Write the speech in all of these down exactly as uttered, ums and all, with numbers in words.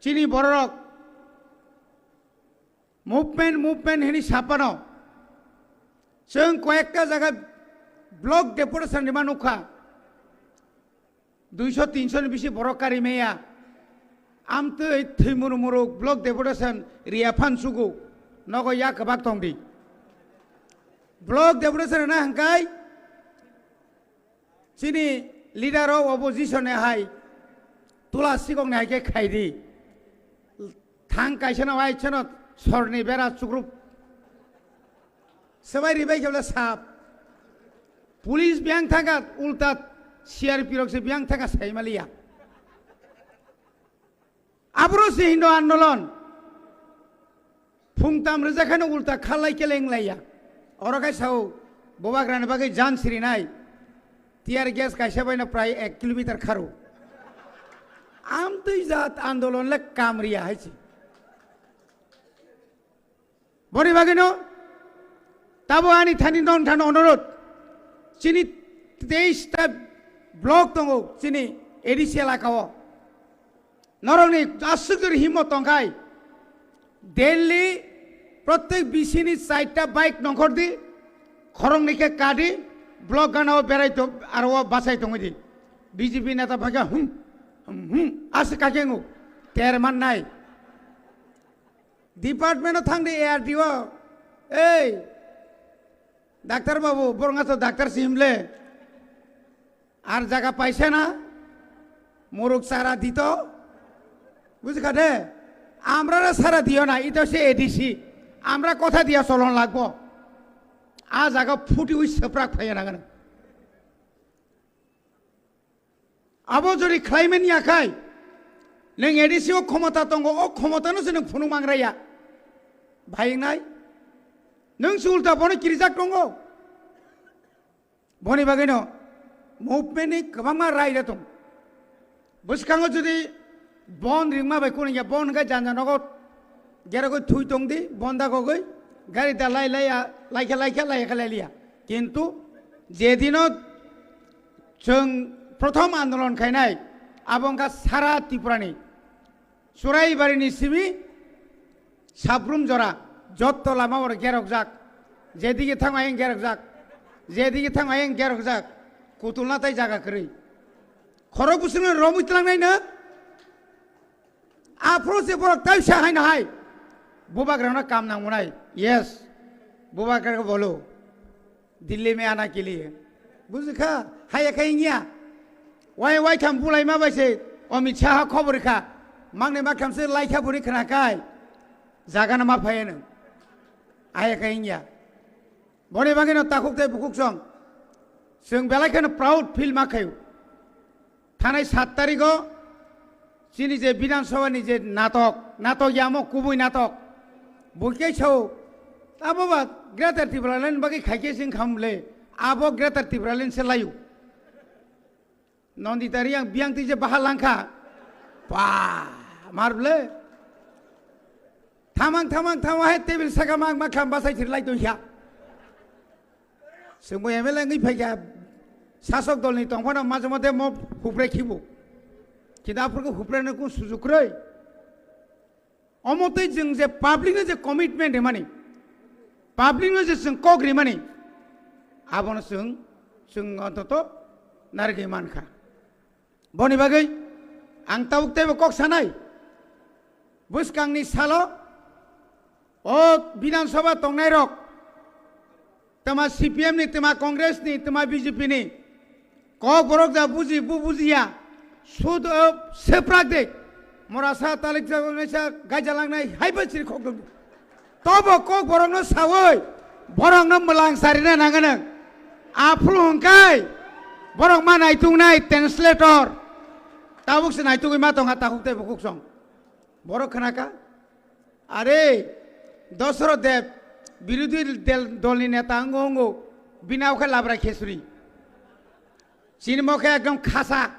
Chini bororok movement, movement hini sapano. Chwng koyekta jaga block deputation rima nukha. Duiso tinso ni bisi borok kari maya. Amtwi thwimuru muru block deputation riya phan sugu. Nogo ya kwbak tongdi. Block deputation na hangkai chini leader of opposition e hai tula sikok ni hai khe khaidi. Thang kaisa no ai chano sorni bera chukrup. Sebai ribai khe sap. Police biyang thangkha ulta C R P rok se biyang thangkha saimaliya. Abro se hindo andolon. Phung tam rwjak kheno ulta khalai keleng laiya. Oro khai sao bobagrani bagwi jan sirinai. Tear gas kaisa baino prai ek kilometer kharo. Amtwi jat andolon le kamriya hai se. Boni bagwino tabo ani thani non thani onorot chini teis ta block tongo chini A D C elaka o. Norokni aswk jori himmo tongkhai Delhi prottek bisini chaita bike nongkhor di khoroknwi khe kadi block gana o berai tong aro o bachai tongwi di B J P neta phakhe hum hum hum aswk kakhe wngo ter mannai. Department o thang di A R D O. Ei, doctor babu, borok to doctor si himle. Ar jaga paisa na? Muruk sara dito. Bujikha de? Amrara sara diyo na, ito se A D C. Amra kotha diya solon lagbo. A jaga phuti ui seprak phaiya nangani. Abo jori khlaimen yakhai, nwng A D C o khomota tongo, o khomotano se nwng phunuk mangraya. Bhai wngnai? Nwng se ulta bono kirijak tongo. Boni bagwino movement ni kwbangma raida tong. Bwskango jodi bon ringma bai kuningya, bon hwnkhe janja nogo gerogoi thui tongdi, bon dagogoi gari da lai lai ya, laikha laikha laikha lailiya. Kintu jedino chwng prothom andolon khainai, abo wngkha sara Tripurani Churaibarini simi Sabrum jora, jotto lama oro gerokjak, jedige thang ayang gerokjak, jedige thang ayang gerokjak, kutulna tai jaga kwrwi. Khorok bwswkno romwi tlangnai no, aphuru se borok tai sa haino hai, bubagrano kam nangmunai, yes, bubagra bolo. Delhi mein aana ke liye. Bujikha, haya khe wngya. Wai, wai tham bulai ma bai se, Amit Shah khobor kha. Mangne ma tham se lai kha buri khna kai. Jaga na ma phai no. Haya khe wngya. Boni bagwi no takhuk tei bukhuk song. Chwng belai kheno proud feel ma khayo. Thanai sat tarigo chini je Bidhan Sabha ni je natok, natok yamo kubui natok. Buikhe sao, abo ba Greater Tipraland bagwi khaikhe sing khamle, abo Greater Tipraland se layu. Nandita Reang biyang twi je baha langkha. Pa, mar ble. Thamang, thamang, thamang hai table saka mang ma kham basai thir lai tongkha. Chwngbo M L A wngwi phaikha, sasok dolni tongphano maje mode mo hupre khibo. Kintu aphurkhe hupreno kun sujuk kwrwi. Omo tei chwng je public no je commitment rimani, public no je chwng kok rimani, abono chwng, chwng ontoto narigwi mankha. Boni bagwi ang tabuk teibo kok sanai, bwskangni salo o Bidhan Sabha tongnairok, twma C P M ni, twma Congress ni, twma B J P ni kok borok ja buji, bu bujiya, sud, o, seprak de, mora sa talik ja, sa gaija langnai, hai ba chiri khok dong. Tobo kok borokno sawi, borokno mwlang sarina nanganang. Aphuru hwnkhe borok ma naitungnai translator. Tabuk se naitugwi ma tongkha takhuk tei bukhuk song. Borok khnakha. Are, Dosoro Deb, birodhi del-, dolni neta wngo wngo, bini abo khe labra khesuri. Chini mokhe ekdom khasa.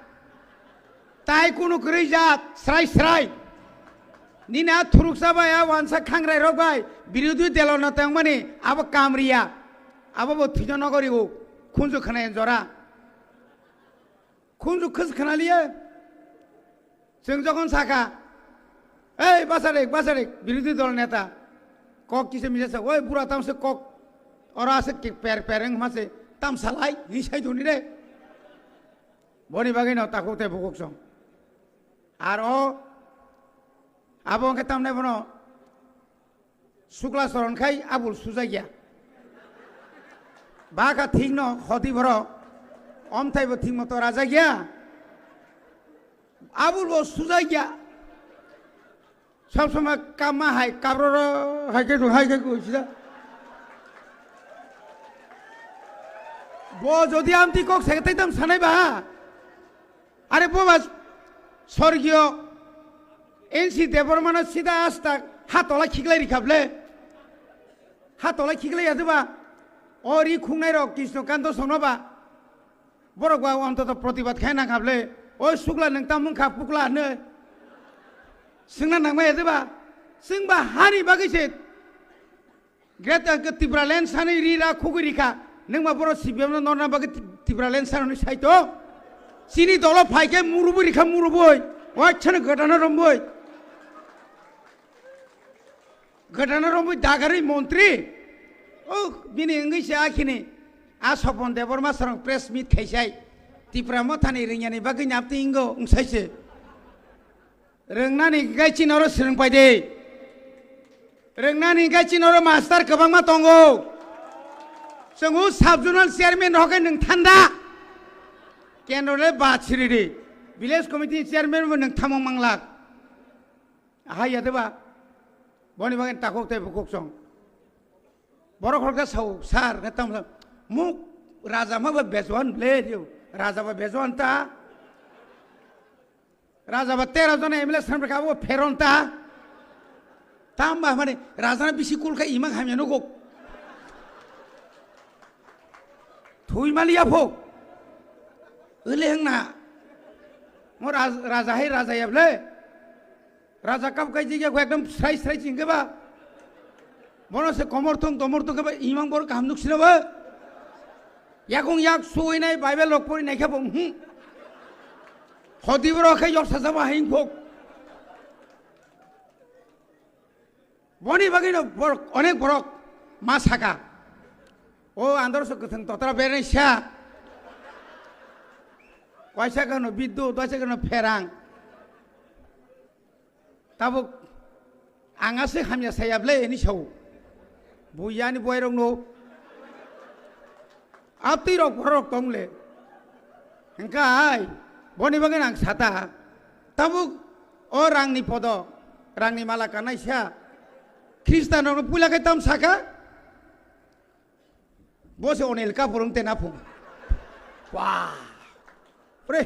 Tai kunu kwrwi jat, srai srai. Nini a thuruksa bai, a wansa khangrai rok bai, birodhi delo no tongmani, abo kamriya. Abo bo thwino nogori o, khunju khwnai jora. Khunju khus khwnaliya. Chwng jokhon sakha, Ei, basarik, basarik, birodhi dol neta. Kok kisa misa sa, oi, bura tamse kok. Ora ase ki per per wng ma se, tam salai, ni sai duni re. Boni bagwi no takhuk tei bukhuk song. Ar o, abo wngkhe tamnai bono, Sukla soron khai abul sujak ya. Baka thik no hoti borok, omthai bo thik moto rajak ya. Abul bo sujak ya. Sob somoi kamma hai kabroro hai khe hai khe sida. Bo jodi amtwi kok sege tei tam sanai ba. Are bo ba sorgiyo N C Debbarmano sida asta ha tola khiklai rikha ble. Ha tola khiklai ya ba. O ri khungnai rok Krishna Kanto songno ba. Borok ba ontoto protibad khai nang kha ble. O sukla nang tam wng kha pukla hwnwi. Swngna nangma ya ba. Swng ba hani bagwi se Greater Tipraland sanwi ri ra khugwi rikha. Nwng ma borok C P M no norna bagwi Ti-, Tipraland sanwi sai to. Chini dolo phai khe murubui rikha murubui. Wachhano gotana rombui. Gotana rombui dagarwi montri. O bini wngwi se akhini. A Sopon Debbarma sarong press meet khaisai. Tipra mothani ringyani bagwi napti ingo wngsaise. Rwngnani hinkhe chini oro swrwng pai de. Rwngnani hinkhe chini oro master kwbangma tongo. Chwng o sub zonal chairman rok khe nwng thanda. Kendro le ba chiri di. Village committee chairman bo nwng thamung manglak. Aha ya de ba. Boni bagwi takhuk tei bukhuk song. Borok hor khe sao, "Sir, nge tamo sa-, muk raja ma ba bejoan ble dio. Raja ba bejoan ta." Raja ba tero jona M L A samrwkha abo pheron ta. Tamba mani raja na bisi kul kha imang hamya nugo. Thui mali apho. Ele hengna. Mo raj-, raja hai raja ya ble. Raja kap kai jigya ko ekdom srai srai chingke ba. Bono se komor thung tomor thung ke ba imang bor kaham nuk sina ba. Yakung yak suinai Bible rok pori nai khe bo, hmm. Hodi boro khe yok saja ba hing phok. Boni bagwi no borok, onek borok ma saka. O andor so kwthwng totra berai sa. Waisa kano biddo, waisa kano pherang. Tabuk ang aswk hamya saya ble, hwnwi sao. Buiyani buairokno. Abtwi rok borok tong le. Hwnkhe ai, boni bagwi ang sata. Tabuk o rangni podo, rangni mala kanai sa. Khristanrokno puila khe tam saka? Bo se Anil Kapoor wng tena phung. Wah. Pre,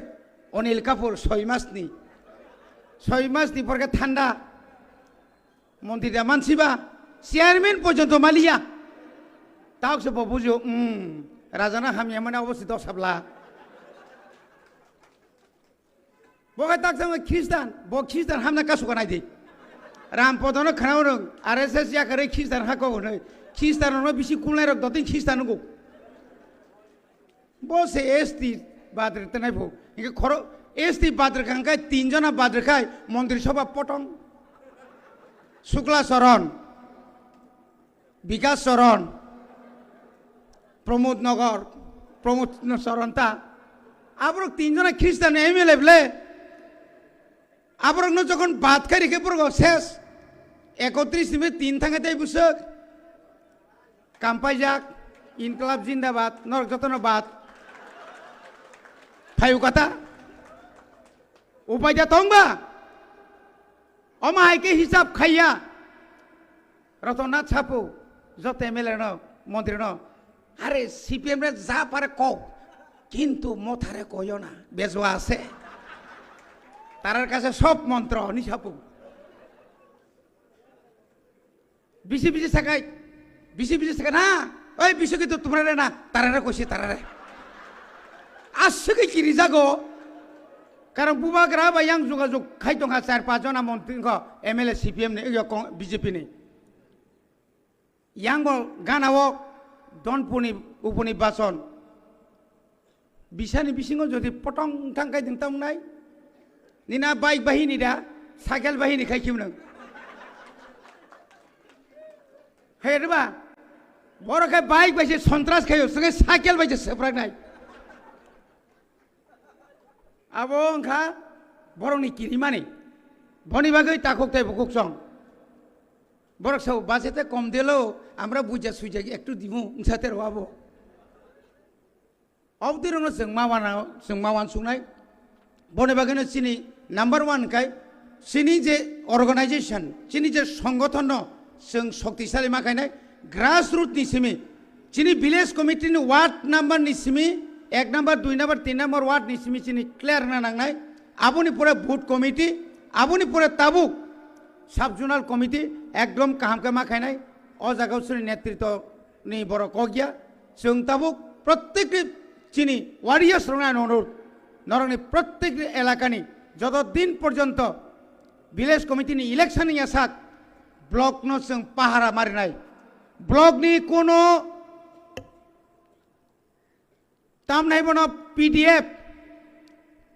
Anil Kapoor soi mas ni. Soi mas ni por khe thanda. Montri da mansi ba. Chairman porjonto maliya. Tauk se bo bujo, hmm. Raja na hamya mane obo se dos habla. Bo khe tak sama Khristan, bo Khristan hamna kasu kanai di. Ram Podono khana rwng, R S S yakarwi Khristan hako hwnwi. Khristan no bisi kulnai rok dotting Khristan nungo. Bo se S T badre tenai phu. Inge khoro S T badre kangkai tin jona badre khai Montri Sobha potong. Sukla Charan. Bikas Charan, Pramod Nagar, Pramod Charan ta. Aborok tin jona Khristan M L A ble. Aborokno jokhon bad khai rikhe borok ses. Ekotris ni tin thangkhe tei bwswk. Kampaijak, Inklab Jindabad, norok jotono bad. Phayu kata. Upai da tong ba? Omo hai khe hisab khaiya. Ratan Nath sapu, joto M L A no, montri no, "Are C P M re ja pare kok, kintu mothare koyo na, bejua ase. Tarar kache sob montro," hwnwi sapu. Bisi bisi sakai, bisi bisi sakai na, "Oi, bisi kintu tumra re na, tarare koisi tarare." Aswk khe kiri jago. Karon bubagra ba yang jogajog khai tongkha char panch jona montri ko M L A C P M ni, yo kong-, B J P ni. Yango gana o Donpuni uponi bason. Bisani bisingo jodi potong thang kai ding tong nai. Nina bike bahini da, Cycle bahini khai khim nang. Hai riba. Borok khe bike bai se sontras khayo, swngai cycle bai se seprak nai. Abo wngkha borokni kirimani. Boni bagwi takhuk tei bukhuk chong. Borok sao base te kom delo, amra buja suja ektu dimu, wngsa te rwabo. Obdirokno chwng ma wana, chwng ma wansuknai. Boni bagwino chini number one kai, chini je organization, chini je songgothonno chwng shoktisali ma khainai, grassroot ni simi, chini village committee ni ward number ni simi, ek number, dui number, tin number ward ni simi chini clear na nangnai. Aboni pore booth committee, aboni pore tabuk sub zonal committee ekdom kaham khe ma khainai. O jaga chini netritwo ni borok kok ya. Chwng tabuk prottek chini warriors rokno ano onurudh, norokni prottek elakani joto din porjonto village committee ni election ni yasak block no chwng pahara marinai. Block ni kono tamnai bono P D F,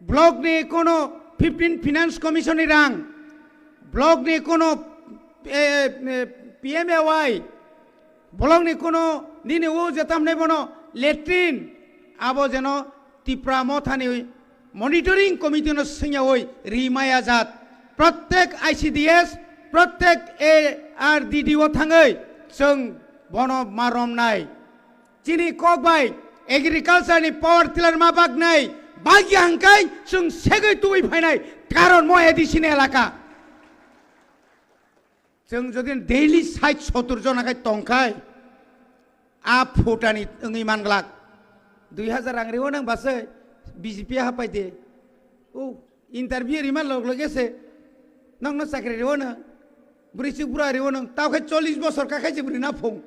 block ni kono fifteen finance commission ni rang, block ni kono, eh, eh, P M A Y, block ni kono nini o je tamnai bono latrine, abo jeno Tipra Mothani monitoring committee no swngyawi rimaya jat. Prottek I C D S, prottek A R D D o thangwi chwng bono ma romnai. Chini kok bai agriculture ni power tiller ma baknai, bagya hangkai chwng segwi tubui phainai, karon mo A D C ni elaka. Chwng jodi daily sait sotur jona khai tongkhai, a phutani wngwi manglak. Dui hazar rang riwo nang base B J P hapai de. O interview rima log loge se nokno chakri riwo nang, bwrwi chuk bura riwo nang, tao khai chollish bosor kakhai se bwrwi na phung.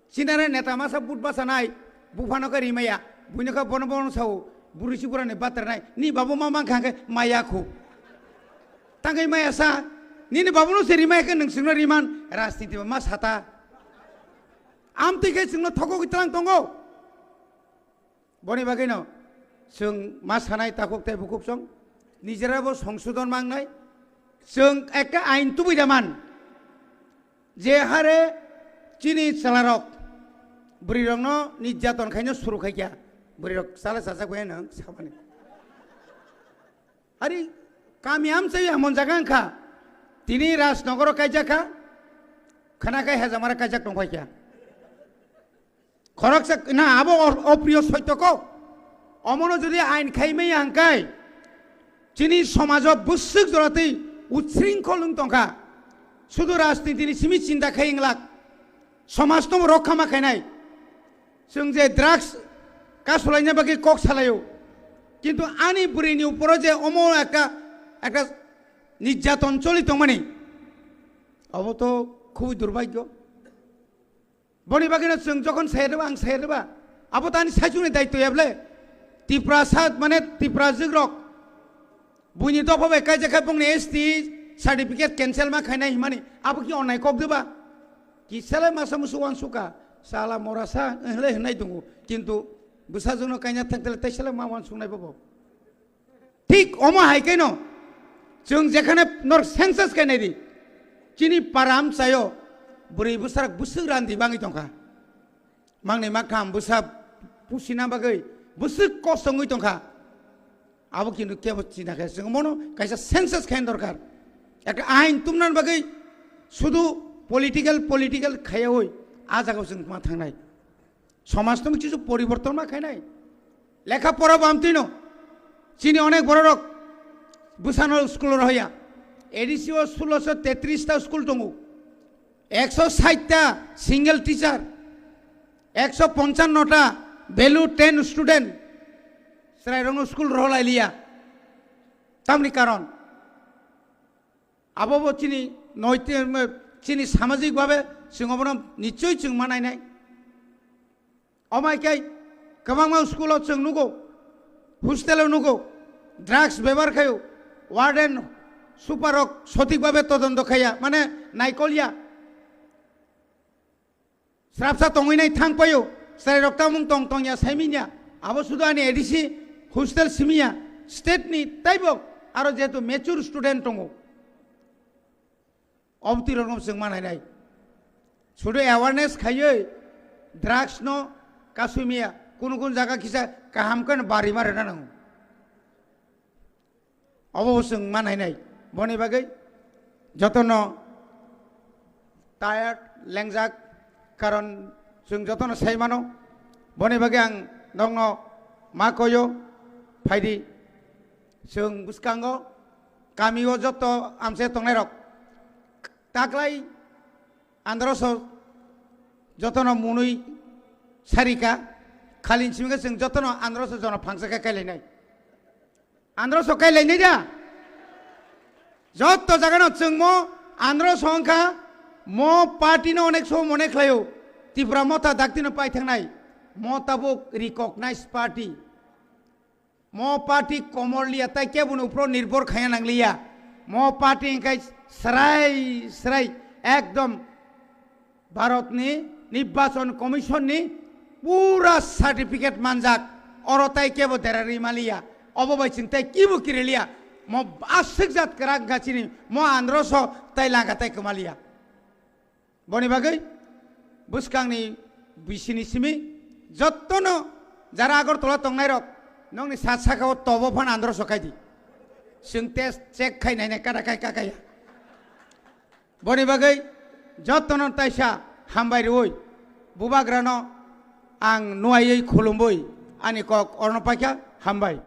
Sinare neta masa but basa nai, buphano khe rimaya, buino khe bono bono sao, buri si burani batra nai, ni babu ma mang khang khe maya khu. Tangkai maya sa, nini babu no se rimaya khe nung singno riman, rajniti ma sata. Amtwi khe singno thokogwi tlang tongo. Boni bagwino chwng ma sanai takhuk tei bukhuk chwng, nijera bo songsodon mangnai, chwng ekta ain tubui da man. Je hare chini chwlarok bwrwirokno nirjaton khaino suru khaikha, bwrwirok chala chajak bai nang samani. Ari kami amchai hamon jaga wngkha, tini Rajnogoro kaijak kha, khana khai hejamara kaijak tongkhaikha. Khoroksa na abo or-, opriyo soityo kok. Omono jodi ain khaimai hangkai, chini somajo bwswk joratwi utsringkhol wng tongkha. Sudu rajniti ni simi chinta khai wnglak. Somaj no rokha ma khainai. Chwng je drugs kasulaina bagwi kok salaio. Kintu ani bwrwi ni uporo je omo ekta, ekta nirjaton choli tongmani. Abo to khubui durbhagyo. Boni bagwino chwng jokhon sayareba, ang sayareba, abo tani saichungni daityo ya bole? Tiprasa mane Tiprajwk rok buini dopha bai kaijak khe bongni S T certificate cancel ma khainai himani, abo ki onnai kok diba? Kisalai masa musu uansukha, sala morasa hinlai hinai tongo, kintu bwsajwkno kaina thangtele taisalai ma uansuknai bobo. Thik omo hai khe no, chwng jekhane nor census khe nai di, chini para amchaio bwrwi bwsarok bwswk randi bangwi tongkha. Mangni makham bwsa pusina bagwi bwswk kosongwi tongkha. Abo kintu kebo china khe chwng mono kaisa census khe dorkar. Ekta ain tumnan bagwi sudu political, political khayawi a jagao chwng ma thangnai. Somaj tong chisu poriborton ma khainai. Lekha pora bo amtwino. Chini onek bororok bwsano school rohya. A D C o sulosho tetris ta school tongo. Ekso sait ta single teacher. Ekso ponchanno ta value ten student. Chwrairokno school roholailiya. Tamni karon. Abo bo chini noiti-, chini samajik babe chwng obono nichoi chwng ma nainai. Omai khe kwbangma school o chwng nugo, hostel o nugo, drugs bebohar khaio, warden, super rok sothik babe todonto khaiya, mane naikolya. Srapsa tongwi nai thang paio, chwrairok tamung tong tongya saiminya, abo sudu ani A D C hostel simiya, state ni taibo aro jehetu mature student tongo, Obtwi rokno chwng manai nai. Sudu awareness khaiwi drugs no kasumia kunu kunu jaga kisa kaham khe no bari mare na nango. Obo bo chwng manai nai. Boni bagwi jotono tired lengjak, karon chwng jotono sai mano. Boni bagwi ang nokno ma koyo, phaidi. Chwng bwskango kamio joto amse tongnai rok taklai androso jotono munui sarika khalin simika chwng jotono androso jono phangsa khe kailainai. Androso kailainai da? Joto jagano chwng mo androso wngkha, mo party no onek so mone khlaio. Tipra Motha daktino pai thangnai. Mo tabuk recognized party. Mo party komor liya, tai kebo ni upro nirbhor khaya nang liya. Mo party hingkai srai srai ekdom Bharat ni Nirbachon Commission ni pura certificate manjak. Oro tai kebo derari maliya. Obo bai chwng tai kibo kiriliya. Mo aswk jat kwrak gachini mo androso tai langa tai kwmaliya. Boni bagwi bwskangni bisini simi jottono jara Agartala tongnairok nokni sat sakao tobo phan andro sokaidi. Chwng test check khai nainai kada khai kakaya. Boni bagwi jottono taisa hambai rwui bubagrano ang nuaiwi khulumwi ani kok orno paikha, hambai.